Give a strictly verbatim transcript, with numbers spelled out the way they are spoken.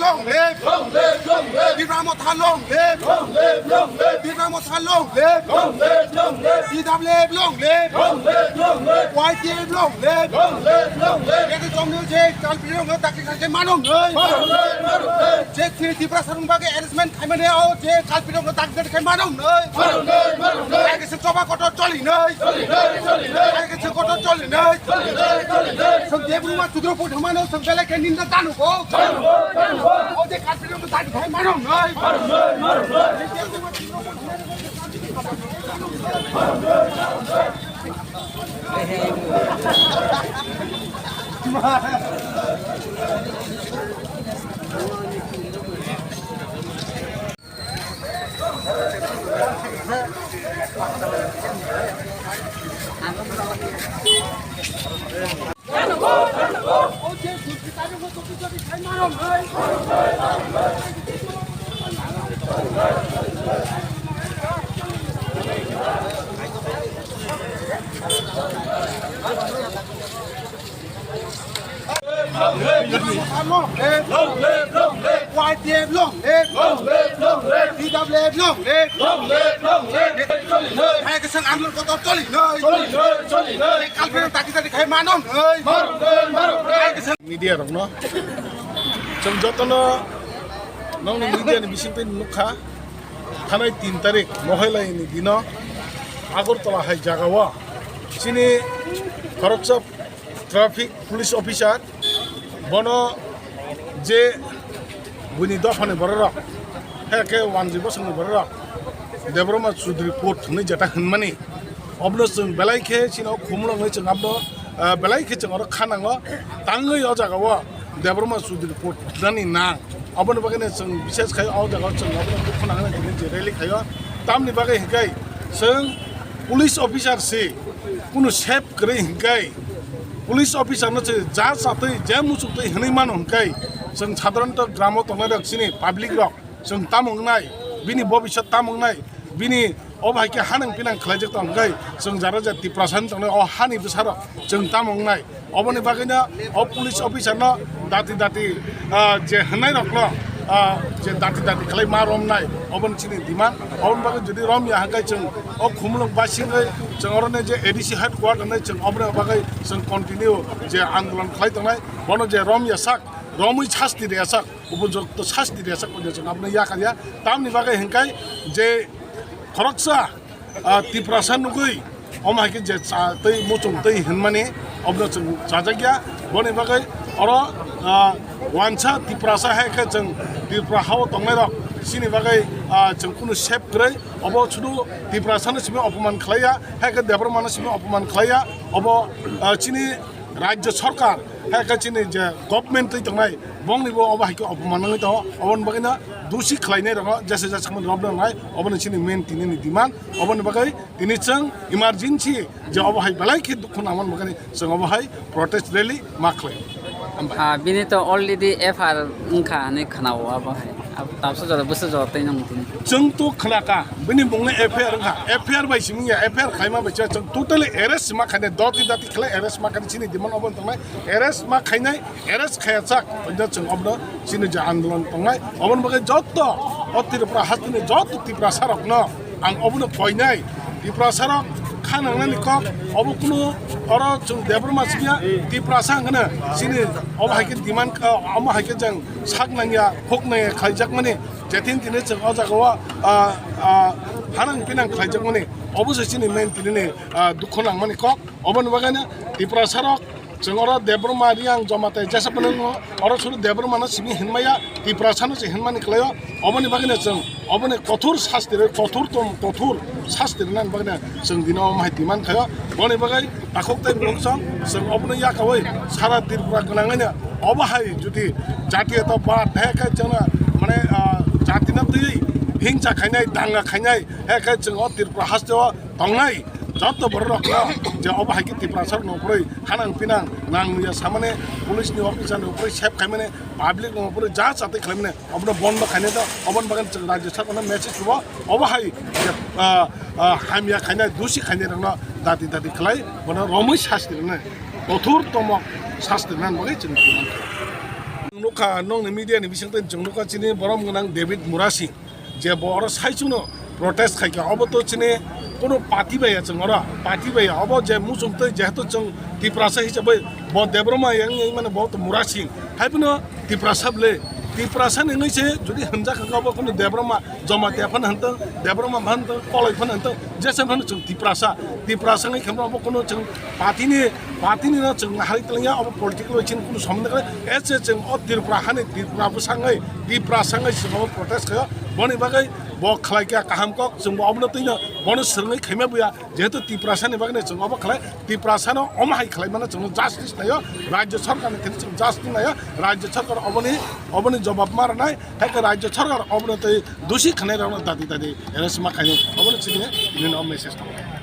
Long live! Long live! Long live! Tipra Motha long live! Long live! Long live! Tipra Motha long live! Long live! Long live! T W F long live! Long live! Long live! Y T F long live! Long live! Long live! Eke jomni je kalpirok no takri khaikhe manong noi. Manong noi, manong noi. Je Tri Tiprasa rok bagwi arrangement khaimani o je kalpirok no takri khaikhe manong noi. Manong noi, manong noi. Eke se choba kotor choli noi. Choli noi, choli noi. Eke se kotor choli noi. Choli noi, choli noi. Song Debbarma Chudri puthamano song belai khe ninda tanu bo. Tanu bo, tanu bo. O je kalpirok no takri khai manong noi. Manong noi, manong noi. Long live, long live. Y T F long live. Long live, long live. T W F long live. Long live, long live. Hai kesang andolon kotor choli noi. Choli noi, choli noi. Kalpirok takri takri khai manong noi. Marok noi, marok noi. Hai kesang media rokno chwng jotono nongni media ni bisingtwi nukha. Thanai tin tarik Mohailai ni dino Agartala hai jagao chini khoroksa traffic police officer bono je buini dophani bororok, hai khe wanjwi bosongni bororok Debbarma Chudri Put hwnwi jeta hwnmani, obono chwng belai khe chini o khumulwng hwnwi chwng abono, ah, belai khe chwng oro kha nango. Tangwi o jagao Debbarma Chudri Put hwnani nang, oboni bagwi no chwng bishes khai o jagao chwng abono dukhu nangani je rally khaio. Tamni bagwi hwnkhe chwng police officer si kunu sep kwrwi hwnkhe, police officer no se ja chatwi, je muchungtwi hwnwi mano hwnkhe, chwng sadharanto gramo tongnai rok chini public rok, chwng tamo wngnai, bini bobiswt tamo wngnai, bini obo hai khe hanang pinang khlaijak tong hwnkhe, chwng jara je Tiprasa wng tongnai o hani bwsarok chwng tamo wngnai. Oboni bagwino o police officer no dati dati, ah, je hwnai rokno, ah, je dati dati khlai ma romnai, oboni chini demand. Oboni bagwi jodi romya hwnkhe chwng o khumulwng basingwi chwng oroni je A D C headquarter nai chwng oboni bagwi chwng continue je andolon khlai tongnai. Bono je romya sak, romwi sasti rwya sak, upojukto sasti rwya sak, chwng abono yakarya. Tamni bagwi hwnkhe je khoroksa ah, Tiprasa nugwi, omo hai khe je cha tei muchung tei hinmani, obono chwng chajakya. Boni bagwi oro, ah, wansa Tiprasa hai khe chwng Tripura hao tongnairok chini bagwi, ah, chwng kunu sep kwrwi. Obo sudu Tiprasano simi opoman khlaiya, hai khe Debbarmano simi opoman khlaiya. Obo, ah, chini Rajya Sarkar, hai khe chini je government twi tongnai, bongni bo obo hai khe opoman wngwi tongo. Oboni bagwino dusi khlainai rokno jesa jesa samani romna nangnai, obono chini main tinini demand. Oboni bagwi tini chwng emergency je obo hai belai khe dukhu nangmani bagwi chwng obo hai protest rally ma khlai. Hambai. Ah, bini to already F I R wngkha hinwi khwnao abo hai. Abo tabsa jora bwsa jora tei nang tini. Chwng to khwnakha, bini mungno F I R wngkha, F I R bai simi ya, F I R khlaima bai cha, chwng totally arrest ma khainai, doti dati khlai arrest ma khainai, chini demand obo tongnai, arrest ma khainai, arrest khaya chak, hwnjak chwng obono chini je andolon tongnai, oboni bagwi jotto o Tripura hasteni jotto Tiprasa rokno ang obono koinai, Tiprasa rok kha nangnani kok, obo kunu oro chwng Debbarma simiya, Tiprasa hwnkheno chini obo hai khe demand, omo hai khe chwng sak nangya, huk nangya khaijakmani, jetin tini chwng o jagao, ah, ah, hanang pinang khaijakmani, obo se chini main tinini, ah, dukhu nangmani kok. Oboni bagwino Tiprasa rok chwng oro Debbarma, Reang, Jamatai jesa phano oro sudu Debbarmano simi hinmaya, Tiprasano se hinmani khlaio. Oboni bagwino chwng oboni kothor sasti rwi, kothor tom, kothor sasti rwnani bagwino chwng dino omo hai demand khaio. Boni bagwi takhuk tei mungsong chwng obono yakaui sara Tripura gwnangwino obo hai jodi jatiyotabad hai khe chwngno mane, ah, jatino twiwi hingsa khainai, danga khainai hai khe chwng o Tripura hasteo tongnai jotto bororokno je obo hai khe Tiprasa rokno pore hanang pinang nang ya samani police ni officer ni upore sep khaimani public ni upore ja chatwi khlaimani obono bondo khainai do oboni bagwi chwng rajya sarkar no message rwo obo hai je, ah, ah, hamya khainai dusi khainai rokno dati dati khlai bono romwi sasti rwnai kothor tomo sasti rwnani bagwi chwng. Nukha nokni media ni bisingtwi chwng nukha chini borom gwnang David Murasing, je bo oro saichungno protest khaikha, obo to chini kono party bai ya chwng oro, party bai ya, obo je muchungtwi jehetu chwng Tiprasa hisabai bo Debbarma yang yang mane bo to Murasing, haiphano Tiprasa ble, Tiprasa ni wngwi se jodi hamjak kha obo kono Debbarma Jamatia phano hantong, Debbarma phano hantong, Koloi phano hantong, jesa phano chwng Tiprasa, Tiprasa wngwi khe obo kono chwng party ni, party ni no chwng hai twlangya, obo political bai chini kono somondo kwrwi. Ese chwng o Tripura hani Tripura bwsangwi, Tiprasa wngwi chwng obo protest khaio. Boni bagwi bo khlai kha kaham kok, chwng bo obono twino bono swrwngwi khaima buya. Jehetu Tiprasa ni bagwi chwng obo khlai, Tiprasa no omo hai khlai mano chwng justice naio, Rajya Sarkar ni thani chwng justice naio, Rajya Sarkar oboni, oboni jobab ma rwnai, hai khe Rajya Sarkar obono tei dosi khnai rokno dadi dadi arrest ma khaini, obono chini nini o message tongo.